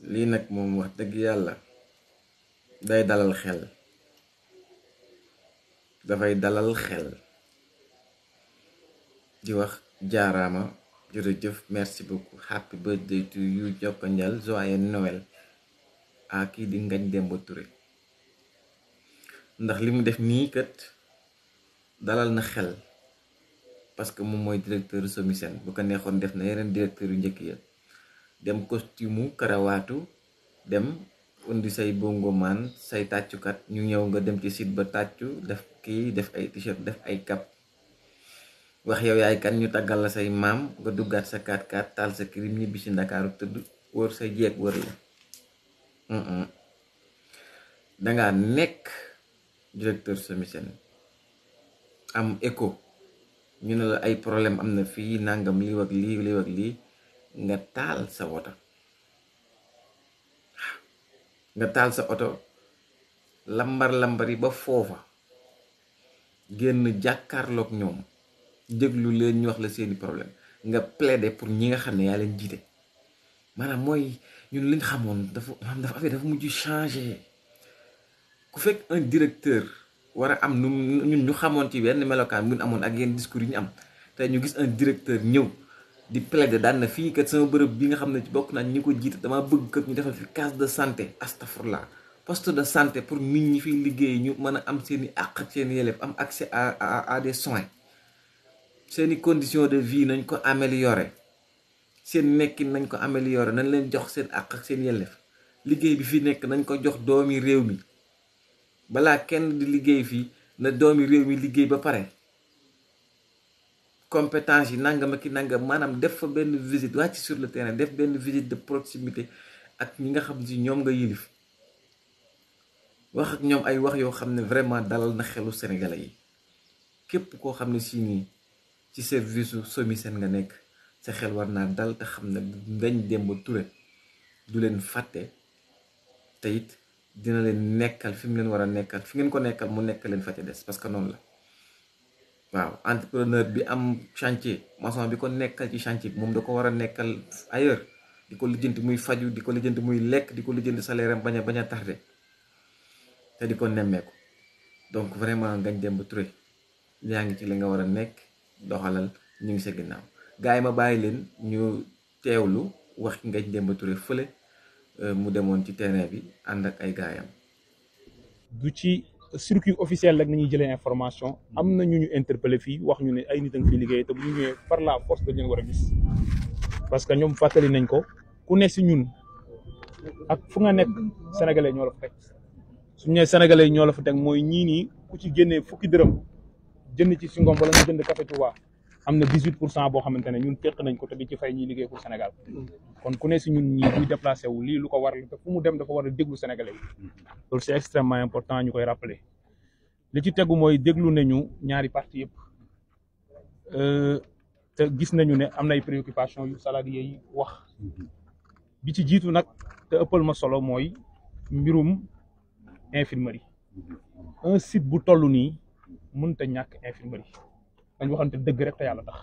lii nag moom wax dëgg yàlla day dalal xel, dafay dalal xel di wax jaaraama jërëjëf merci beaucoup happy birthday to you jokkonjal joyeux Noël a kii di Ngagne Demba Touré ndax li mu def nii kat dalal na xel parce que moom mooy directeur SOMISEN bu ko neexoon def na yeneen directeur yu njëkk ya dem costume karawaatu dem undi say bongomaan say tàccukat ñu ñëw nga dem ci site ba tàccu def kii def ay t-shirt def ay cap wax yow yaay kan ñu taggal la say maam nga duggaat sa 4x4 taal sa kirim ñibbi si Ndakaaru tëdd wër say jeeg wër la danga nekk directeur SOMISEN am écho ñu ne la ay problème am na fii nangam lii wak lii nga taal sa woto nga taal sa oto lambar-lambari ba foofa génn jàkkaarloog ñoom déglu leen ñu wax la seeni problème nga plaider pour ñi nga xam ne yaa leen jiite maanaam mooy ñun liñ xamoon dafa affaire dafa mujj changer ku fekk un directeur war a am nu ñun ñu xamoon ci benn melokaan bu ñu amoon ak yenn discours yi ñu am te ñu gis un directeur ñëw di plaider daan na fii kat sama bërëb bi nga xam ne ci bokk naa ñi ko jiite dama bëgg kat ñu defal fi case de santé astafurlah poste de santé pour nit ñi fiy liggéey ñu mën a am seeni àq ak seeni yelleef am accès à des soins seeni conditions de vie nañ ko améliorer seen nekkin nañ ko améliorer nañ leen jox seen àq ak seen yelleef liggéey bi fi nekk nañ ko jox doomi réew mi balaa kenn di liggéey fii na doomi réew mi liggéey ba pare compétence yi nangam ak nangam maanaam def fa benn visite wàcc sur le terrain def benn visite de proximité ak ñi nga xam si ñoom nga yilif wax ak ñoom ay wax yoo xam ne vraiment dalal na xelu sénégalais yi képp koo xam ne si nii ci service su SOMISEN nga nekk sa xel war naa dal te xam ne Ngagne Demba Touré du leen fàtte te it dina leen nekkal fi mu leen war a nekkal fi ngeen ko nekkal mu nekk leen fa ca des parce que noonu la waaw entrepreneur bi am chantier maçon bi ko nekkal ci chantier bi moom da ko war a nekkal ailleurs di ko lijjanti muy faju di ko lijjanti muy lekk di ko lijjanti salaire am bañ a tardé te di ko nemmeeku donc vraiment Ngagne Demba Touré yaa ngi ci li nga war a nekk doxalal ñu ngi sa ginnaaw gars yi ma bàyyi leen ñu teewlu wax Ngagne Demba Touré fële mu demoon ci terrain bi ànd ak ay gaayam du ci circuit officiel rek nañuy jëlee information am na ñu interpellé fii wax ñu ne ay nit a ngi fi liggéey te bu ñu ñëwee par la force dañ leen war a gis parce que ñoom fàttali nañ ko ku ne si ñun ak fu nga nekk sénégalais ñoo la fa teg suñu nee sénégalais ñoo la fa teg mooy ñii nii ku ci génnee fukki dërëm jënd ci si ngom wala nga jënd café Touba am na 18% boo xamante ne ñun teq nañ ko te di ci fay ñuy liggéey pour Sénégal kon ku ne si ñun ñii buy déplacé wu lii lu ko war te fu mu dem dafa war a déglu sénégalais yi loolu c'est extrêmement important ñu koy rappeler li ci tegu mooy déglu nañu ñaari parti yëpp te gis nañu ne am na ay préoccupations yu salariés yi wax bi ci jiitu nag te ëppal ma solo mooy mbirum infirmerie un site bu toll nii mënta ñàkk infirmerie dañ waxante dëgg rek te yàlla tax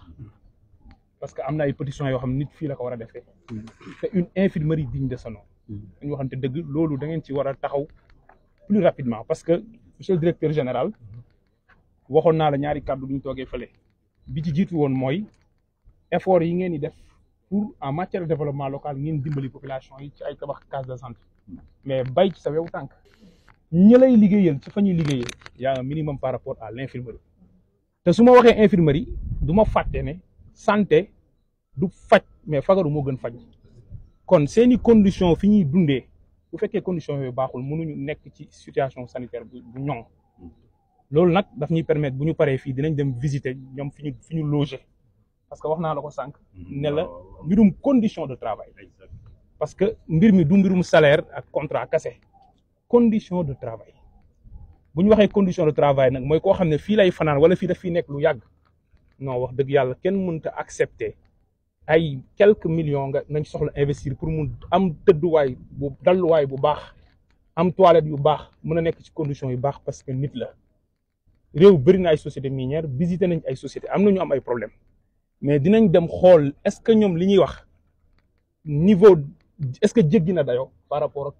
parce que am na ay pétitions yoo xam nit fii la ko war a defee te une infirmerie digne de ce nom dañ waxante dëgg loolu da ngeen ci war a taxaw plus rapidement parce que monsieur le directeur général waxoon naa la ñaari kàddu duñ toogee fële bi ci jiitu woon mooy effort yi ngeen di def pour en matière de développement local ngeen dimbali population yi ci ay tabax case de santé mais bay ci sa wewu tànk ñi lay liggéeyal ci fa ñuy liggéeyee y a un minimum par rapport à l'infirmerie te su ma waxee infirmerie du ma fàtte ne santé du faj mais fagaru moo gën faj kon seeni condition fi ñuy dundee bu fekkee condition yooyu baaxul mënuñu nekk ci situation sanitaire bu ñoŋ loolu nag daf ñuy permettre bu ñu paree fii dinañ dem visiter ñoom fi ñu loger parce que wax naa la ko sànq ne la mbirum condition de travail parce que mbir mi du mbirum salaire ak contrat kase condition de travail bu ñu waxee condition de travail nag mooy koo xam ne fii lay fanaan wala fii daf fii nekk lu yàgg non wax dëgg yàlla kenn mënta accepter ay quelques millions nga nañ soxla investir pour mun am tëdduwaay bu dalluwaay bu baax am toilette yu baax mën a nekk ci condition yu baax parce que nit la réew bëri na ay société minière visité nañ ay société am na ñu am ay problème mais dinañ dem xool est-ce que ñoom li ñuy wax niveau est-ce que jéggi na dayoo par rapport ak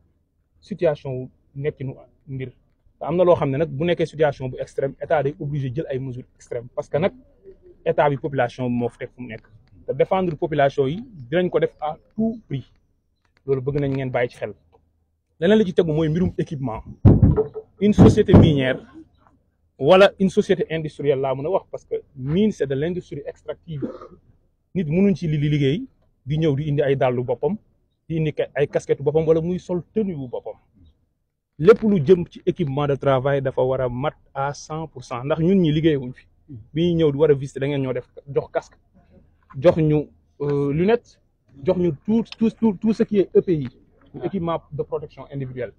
situation wu nekkinu mbir te am na loo xam ne nag bu nekkee situation bu extrême état day obligé jël ay mesures extrêmes parce que nag état bi population bi moo fi teg fu mu nekk te défendre population yi dinañ ko def à tout prix loolu bëgg nañ ngeen bàyyi ci xel leneen la ci tegu mooy mbirum équipement une société minière wala une société industrielle laa mën a wax parce que mine c'est de l'industrie extractive nit mënuñ ci li liggéey di ñëw di indi ay dàllu boppam di indi ay casquette boppam wala muy sol tenue bu boppam lépp lu jëm ci équipement de travail dafa war a mat à 100% ndax ñun ñi liggéeyuñ fi bi ñuy ñëw di war a visiter da ngeen ñoo def jox casque jox ñu lunette jox ñu tout ce qui est EPI équipement de protection individuelle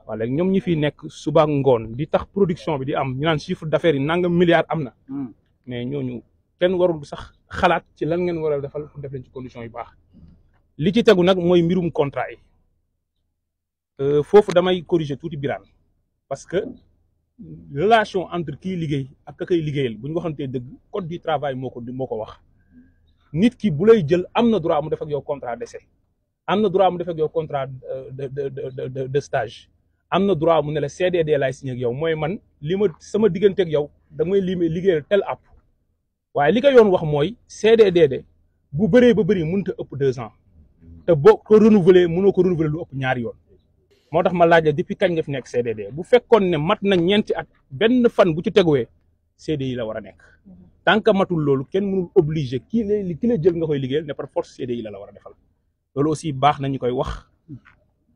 waaw léegi ñoom ñi fi nekk suba ngoon di tax production bi di am ñu naan chiffre d'affaires yi nangam milliards am na mais ñooñu kenn warul sax xalaat ci lan ngeen war a defal pour def leen ci conditions yu baax li ci tegu nag mooy mbirum contrat yi foofu damay corriger tuuti Birane parce que relation entre kii liggéey ak ka koy liggéeyal bu ñu waxantee dëgg code du travail moo ko wax nit ki bu lay jël am na droit mu def ak yow contrat d'essai am na droit mu def ak yow contrat de stage am na droit mu ne la CDD laay signé ak yow mooy man li ma sama diggante ak yow da may liggéeyal tel app waaye li ko yoon wax mooy CDD bu bëree ba bëri mënut a ëpp 2 ans te boo ko renouveler mënoo ko renouveler lu ëpp ñaari yoon moo tax ma laaj la depuis kañ nga fi nekk CDD bu fekkoon ne mat na ñeenti at benn fan bu ci teguwee CDI la war a nekk tant que matul loolu kenn mënul obligé ki la jël nga koy liggéeyal ne par force CDI la war a defal loolu aussi baax na ñu koy wax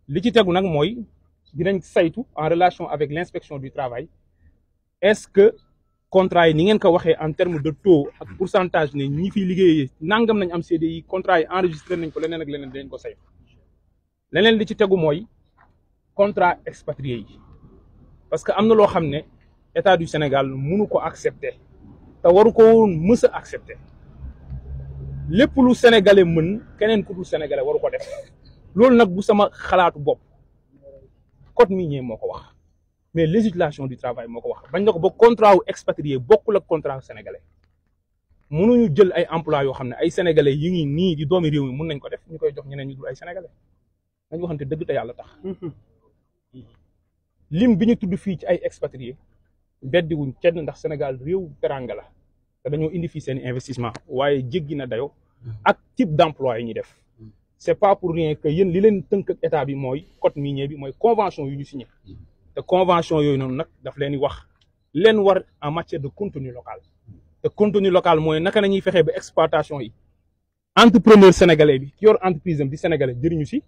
li ci tegu nag mooy dinañ saytu en relation avec l'inspection du travail est-ce que contrat yi ni ngeen ko waxee en termes de taux ak pourcentage ne ñi fiy liggéeyee nangam nañ am CDI contrat yi enregistré nañ ko leneen ak leneen dinañ ko saytu leneen li ci tegu mooy contrat expatrié yi parce que am na loo xam ne état du Sénégal mënu ko accepter te waru ko woon mës a accepter lépp lu sénégalais mën keneen ku dul sénégalais waru ko def loolu nag bu sama xalaatu bopp code minier moo ko wax mais législation du travail moo ko wax bañ na ko ba contrat wu expatrié bokkul ak contrat sénégalais mënuñu jël ay emploi yoo xam ne ay sénégalais yi ngi nii di doomi réew mi mën nañ ko def ñu koy jox ñeneen ñu dul ay sénégalais dañu waxante dëgg te yàlla tax lim bi ñu tudd fii ci ay expatrié beddiwuñ kenn ndax Sénégal réew teranga la te dañoo indi fii seen investissement waaye jéggi na dayo ak type d'emploi yi ñuy def c'est pas pour rien que yéen li leen tënk ak état bi mooy code minier bi mooy convention yu ñu signé te convention yooyu noonu nag daf leen di wax leen war en matière de contenu local te contenu local mooy naka nañuy fexee ba exploitation yi entrepreneur sénégalais bi ki yor entreprise am di sénégalais jëriñu si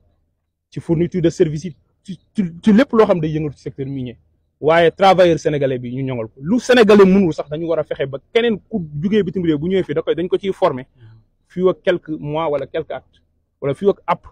ci fourniture de services yi ci lépp loo xam day yëngatu ci secteur minier waaye travailleur sénégalais bi ñu ñoŋal ko lu sénégalais mënul sax dañu war a fexe ba keneen ku jugee bitim réew bu ñëwee fii dañ ko ciy former fii ak quelques mois wala quelques at wala fii ak app